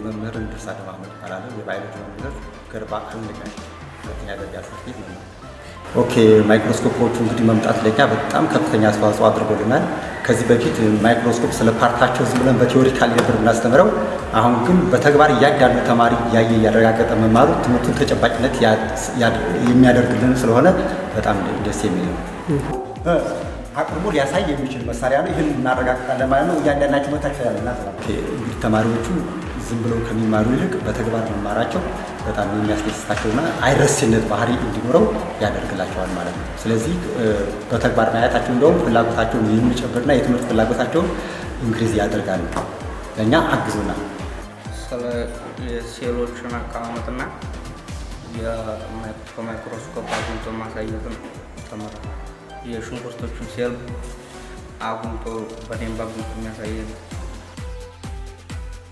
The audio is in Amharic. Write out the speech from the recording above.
መምህር እንድርስ አህመድ እባላለሁ። የባዮሎጂ መምህር፣ ገርባ አንቀን ሁለተኛ ደረጃ ትምህርት ቤት መምህር። Okay፣ ማይክሮስኮፖቹ እንግዲህ መምጣት ለኛ በጣም ከፍተኛ አስተዋጽኦ አድርጎልናል። ከዚህ በፊት ማይክሮስኮፕ ስለ part ኣቸው ዝም ብለን በ theoretical ነበር የምናስተምረው። አሁን ግን በተግባር እያንዳንዱ ተማሪ እያየ እያረጋገጠ መማሩ ትምህርቱን ተጨባጭነት የሚያደርግልን ስለሆነ በጣም ደስ የሚል ነው። አቅርቦ ሊያሳይ የሚችል መሳሪያ ነው። ይህን እናረጋግጣለን ማለት ነው። እያንዳንዳቸው መታችሁ ያለና እንግዲህ ተማሪዎቹ ዝም ብለው ከሚማሩ ይልቅ በተግባር መማራቸው በጣም የሚያስደስታቸውና አይረሴነት ባህሪ እንዲኖረው ያደርግላቸዋል ማለት ነው። ስለዚህ በተግባር ማየታቸው እንደውም ፍላጎታቸውን የሚጨምርና የትምህርት ፍላጎታቸውን increase ያደርጋል። ለእኛ አግዞናል። ስለ የሴሎችን አቀማመጥና በማይክሮስኮፕ አጉልቶ ማሳየትን ተምረናል። የሽንኩርቶችን ሴል አጉልቶ በደንብ አጉልቶ የሚያሳየን